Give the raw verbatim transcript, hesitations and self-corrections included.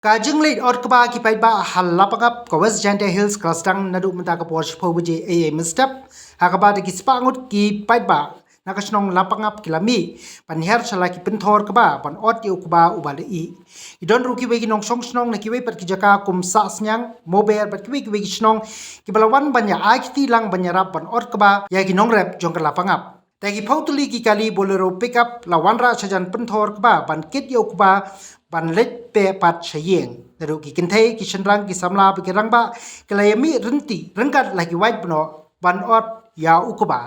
Ka jingleit ot kba ki paidbah ha Lapangap ka West Jaintia Hills ka la sdang naduh mynta ka por shiphew baje eiei mynstep, ha kaba da ki spah ngut ki paidbah na ka shnong Lapangap ki la mih ban hiar sha la ki pynthor kba ban ot ïa u kba uba la ih. Ki don ruh kiwei ki nongshong shnong na kiwei pat ki jaka kum Sahsniang, Mober bad kiwei kiwei ki shnong kiba la wan ban ïa ai kti lang ban ïarap ban ot kba ïa ki nongrep jong ka Lapangap. Te ki phew tylli ki kali Bolero pickup la wanrah shajan pynthor kba ban kit ïa u kba ban leit peh pat sha ïing. Naduh ki kynthei, ki shynrang, ki samla bad ki rangbah ki la ïa mih rynti ryngkat la ki wait bnoh ban ot ïa u kba.